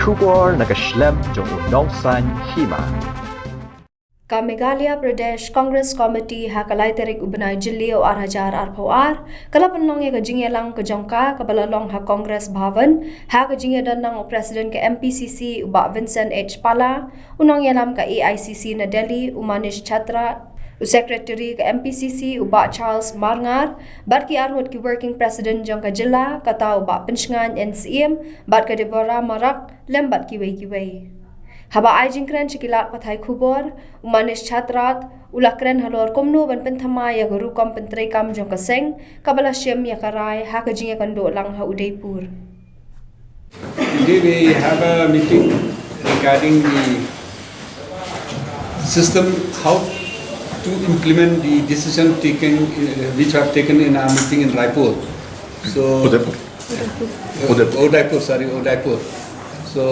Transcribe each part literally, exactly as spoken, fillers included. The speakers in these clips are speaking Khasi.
Khubor na ka shlem jong u nongsan hima. Ka Meghalaya Pradesh Congress Committee ha ka lai tarik u bnai Jylliew ar hajar arphew ar ka la pynlong ïa ka jingïalang ka jong ka kaba la long ha Congress Bhavan ha ka jingïadon lang u President ka M P C C u Bah Vincent H Pala, u nongïalam ka A I C C na Delhi u Manish Chatrath, u Secretary ka M P C C u Bah Charles Marngar, bad ki arngut ki Working President jong ka jylla, kata u Bah Pynshngain N Syiem bad ka Deborah Marak, lem bad kiwei kiwei. Haba ai jingkren sha ki lad pathai khubor, u Manish Chatrath u la kren halor kumno ban pynthymmai ïa ka rukom pyntreikam jong ka seng kaba la shim ïa ka rai ha ka jingïakynduh lang ha Udaipur. Today we have a meeting regarding the system, how to implement the decision taken, uh, which were taken in our meeting in Raipur. So, Udaipur. Udaipur. Udaipur, sorry, Udaipur. So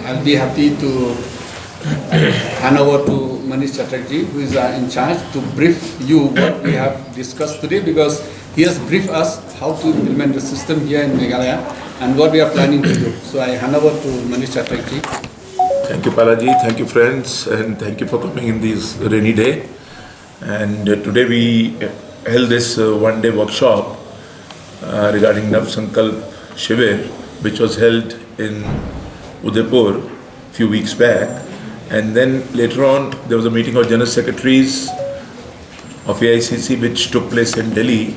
I'll be happy to hand over to Manish Chatterjee, who is uh, in charge, to brief you what we have discussed today, because he has briefed us how to implement the system here in Meghalaya and what we are planning to do. So I hand over to Manish Chatterjee. Thank you, Palaji. Thank you, friends, and thank you for coming in this rainy day. And uh, today we held this uh, one-day workshop uh, regarding Nav Sankalp Shivir, which was held in Udaipur few weeks back. And then later on, there was a meeting of General Secretaries of A I C C, which took place in Delhi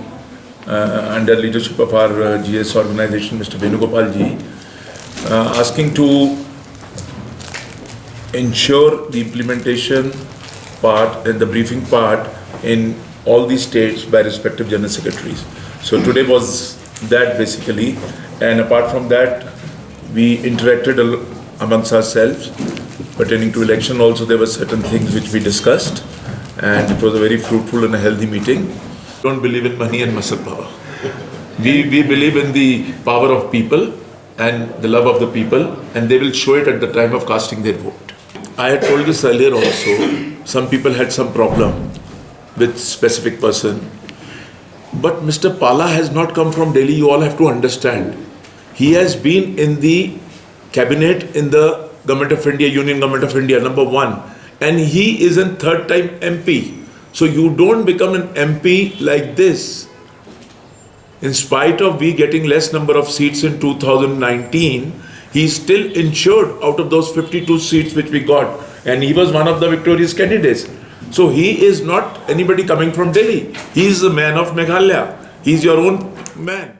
uh, under leadership of our uh, G S organization, Mister Venugopal ji, uh, asking to ensure the implementation part and the briefing part in all the states by respective general secretaries. So today was that basically, and apart from that, we interacted al- amongst ourselves pertaining to election. Also, there were certain things which we discussed, and it was a very fruitful and a healthy meeting. Don't believe in money and muscle power. We, we believe in the power of people and the love of the people, and they will show it at the time of casting their vote. I had told this earlier also. Some people had some problem with specific person, but Mister Pala has not come from Delhi. You all have to understand. He has been in the cabinet in the Government of India, Union Government of India, number one. And he is in third time M P. So you don't become an M P like this. In spite of we getting less number of seats in two thousand nineteen, he still ensured out of those fifty-two seats which we got. And he was one of the victorious candidates. So he is not anybody coming from Delhi. He is the man of Meghalaya. He is your own man.